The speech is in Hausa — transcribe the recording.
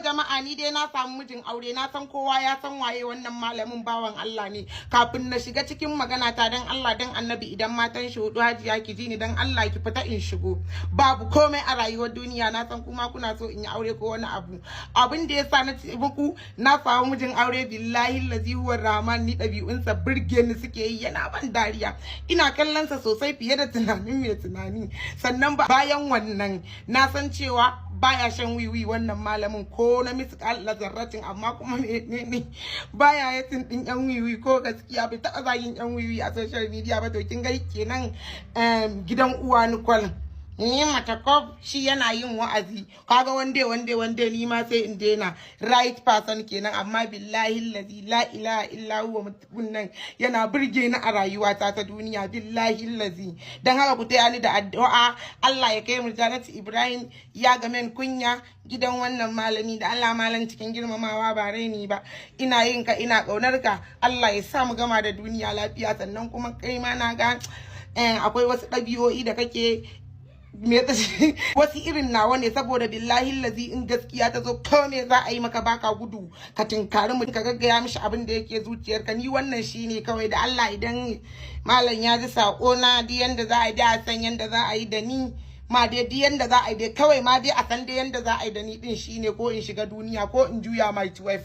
Jama'a, ni dai na samu mijin aure. Na san kowa ya san waye wannan malamin, bawan Allah ne. Kafin na shiga cikin magana ta, dan Allah dan Annabi, idan matan shi hudu, Hajiya, ki ji ni, dan Allah ki fita in shigo. Babu komai a rayuwar duniya. Na san kuma kuna so in yi aure ko wani abu. Abin da yasa na ce muku na samu mijin aure, billahi lazi huwa rahman, ni ɗabi'unsa burge ni suke yi, yana ban dariya, ina kallon sa sosai fiye da tunanin mai tunani. Sannan bayan wannan, na san cewa baya shan wiwi wannan malamin, ko na misƙal zarratin. Amma kuma menene, baya hating din yan wiwi, ko gaskiya bai taɓa zagin yan wiwi a social media ba. To kin ga kenan gidan uwa ni kwal ni mata kof, shi yana yin wa'azi. Kaga wande wande wande ni ma sai in daina. Right person kenan. Amma billahi allazi la ilaha illa huwa, mutumin nan yana burge ni a rayuwata ta duniya, billahi allazi. Dan haka ku taya ni da addu'a, Allah ya kai mu Janatu Ibrahim ya ga men kunya gidan wannan malami. Da Allah malam, cikin girmamawa, ba raini ba, ina yin ka, ina kaunar ka. Allah ya sa mu gama da duniya lafiya. Sannan kuma kai ma na ga akwai wasu ɗabi'o'i da kake wasu irin nawa ne, saboda billahi lazi in gaskiya ta zo, ko me za a yi maka, baka gudu, ka tinkari mu, ka gaggaya mishi abin da yake zuciyarka. Ni wannan shine kawai. Da Allah idan malam ya ji sako na, di yanda za a yi da a san yanda za a yi da ni ma dai, di yanda za a yi dai kawai ma dai a san dai yanda za a yi da ni din shine ko in shiga duniya ko in juya my 12.